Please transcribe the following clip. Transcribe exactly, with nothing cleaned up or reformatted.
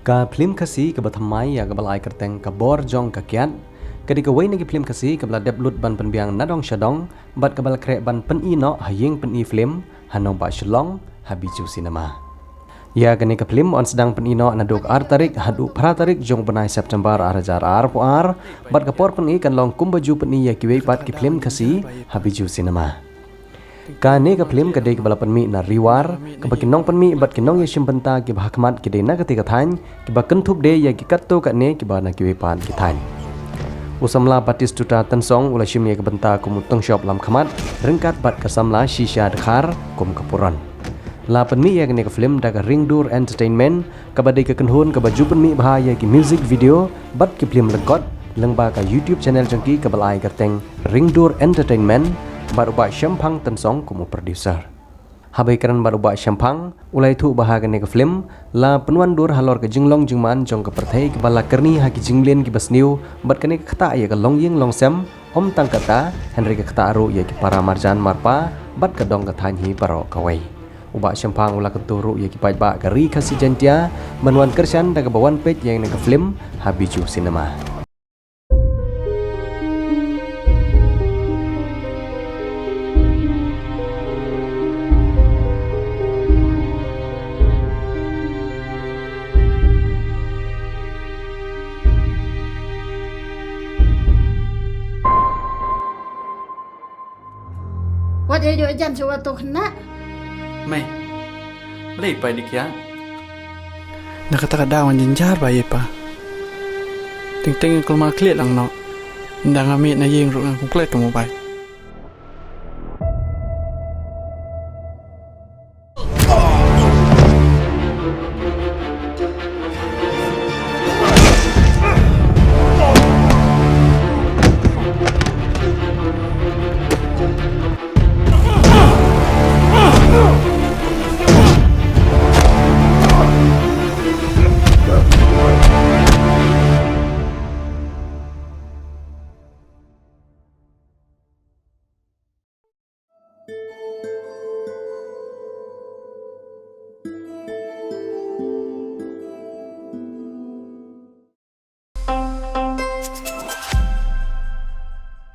Ka phlim Khasi kaba thymmai ïa kaba la ai kyrteng Ka Bor Jong Ka Kiad ka dei kawei na ki phlim Khasi kaba la dep lut ban pynbiang na dong sha dong bad kaba la khreh ban pyni noh ha ïing pyni phlim ha Nongbah Shillong ha Bijou Cinema. Ïa kane ka phlim yn sdang pyni noh naduh ka ar tarik haduh phra tarik jong u bnai September ar hajar arphew ar bad ka por pyni kan long kumba ju pyni ïa kiwei pat ki phlim Khasi ha Bijou Cinema. Kane ka phlim ka dei kaba la pynmih na Ri War, kaba ki nongpynmih bad ki nongïashim bynta kiba ha khmat ki dei na katei ka thaiñ, kiba kynthup de ïa ki katto katne kiba na kiwei pat ki thaiñ. U samla Batistuta Tynsong u la shim ïa ka bynta kum u tyngshop lamkhmat ryngkat bad ka samla Shisha Dkhar kum ka puron. La pynmih ïa kane ka phlim da ka Ringdur Entertainment, kaba dei ka kynhun kaba ju pynmih bha ïa ki music video bad ki phlim lyngkot lyngba ka YouTube channel jong ki kaba la ai kyrteng Ringdur Entertainment bad u Bah Shemphang Tynsong kum u producer. Haba ïakren bad u Bah Shemphang, u la ïathuh ba ha kane ka phlim la pynwandur halor ka jinglong jingman jong ka pyrthei kaba la kyrni ha ki jingmlien kiba sniew bad kane ka ktah ïa ka longïing longsem, ym tang katta hynrei ka ktah ruh ïa ki para marjan marpa bad ka dong ka thaiñ hi baroh kawei. U Bah Shemphang u la kyntu ruh ïa ki paidbah ka Ri Khasi Jaiñtia ban wan kyrshan da kaba wan peit ïa kane ka phlim ha Bijou Cinema. Wat ïa ïoh jan sha wat to khynnah. Mei. Balei pa i dei khia? Na kata ka daw ngan jynjar ba ïa pa. Teng teng kulmar khlieh lang noh. Ynda nga mih na ïing ruh ngan kum kloi ka mobile.